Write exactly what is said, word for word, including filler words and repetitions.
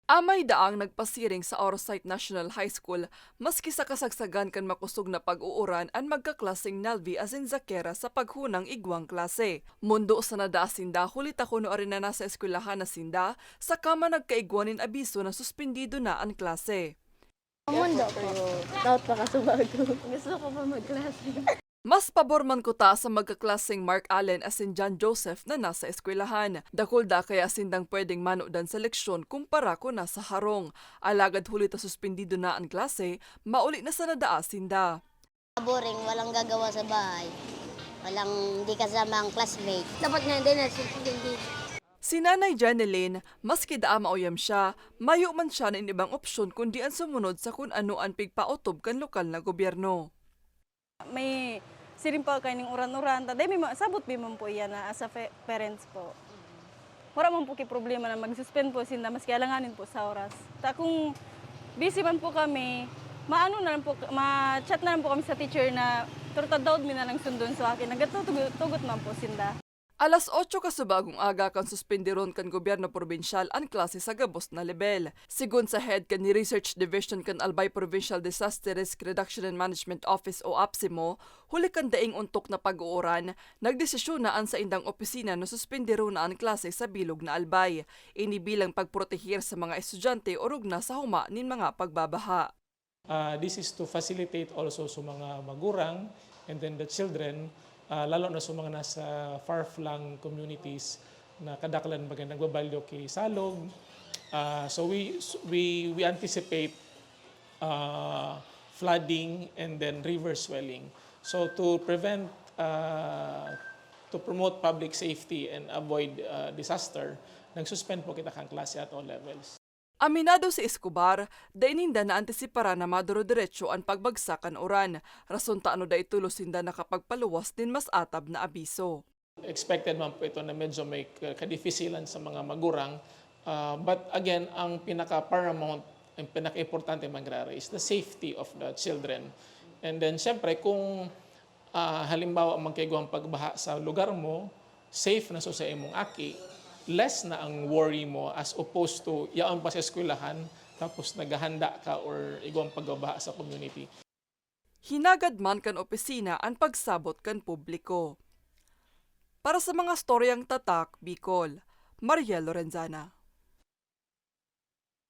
Amay daang nagpasiring sa Orosite National High School, maski sa kasagsagan kan makosog na pag-uuran an magkaklaseng Nalvi asin Zakera sa paghunang igwang klase. Mondo sana daa sinda huli ta kuno arin na nasa eskwelahan na sinda, saka man nagkaigwa nin abiso na suspendido na an klase. Mondo po. Daot pa kasubago. Gusto ko pa magklase. Mas pabor man kuta sa magkaklaseng Mark Allen asin John Joseph na nasa eskwelahan. Dakul da kaya sindang pwedeng manodan sa leksyon kumpara ko nasa harong. Alagad huli ta suspendido na an klase, mauli na sana daa sinda. Boring, walang gagawa sa bahay. Walang, di kasama ang classmate. Dapat nga hindi na suspendido. Si Nanay Janeline, maski daa mauyam siya, mayo man siya nin ibang opsyon kundi an sumunod sa kun ano an pigpaotob kan lokal na gobyerno. May siring pa kaining uran-uran, ta dai mi ma-, sabot mi man po iyan na as a fe-, parents po. Wala man po ki problema na mag-suspend po sinda maski alanganin po sa oras. Ta kung busy man po kami, maano na lang po, ma-chat na lang po kami sa teacher na turtadaod mi na lang sundon sa akin. Nagatutugot man po sinda. Alas otso kasubagong aga kan suspenderon kan gobyerno probinsyal an klase sa gabos na lebel. Sigon sa head kan Research Division kan Albay Provincial Disaster Risk Reduction and Management Office o APSEMO, huli kan daing ontok na pag-uuran, nagdesisyon na an saindang opisina na suspenderon na an klase sa bilog na Albay. Ini bilang pagproteher sa mga estudyante orog na sa huma nin mga pagbabaha. Uh, this is to facilitate also sa mga magurang and then the children, uh, lalo na sa mga nasa far-flung communities na kadaklan baga nagbabalyo ki salog. Uh, so we, we, we anticipate uh, flooding and then river swelling. So to prevent, uh, to promote public safety and avoid uh, disaster, nag-suspend po kita kan klase at all levels. Aminado si Escobar, dai ninda naantisiparan na maduro-diretso an pagbagsak kan uran, rason ta ano dai tolos sinda nakapagpaluwas nin mas atab na abiso. Expected man po ito na medyo may kadifisilan sa mga magurang. Uh, but again, ang pinaka-paramount, ang pinaka-importante mangyayari is the safety of the children. And then, syempre, kung uh, halimbawa, magkaigwang pagbaha sa lugar mo, safe na so sa imong aki, less na ang worry mo as opposed to yaon pa sa eskwelahan tapos naghahanda ka or igwang pagbabaha sa community. Hinagad man kan opisina an pagsabot kan publiko. Para sa mga storyang tatak, Bicol, Mariel Lorenzana.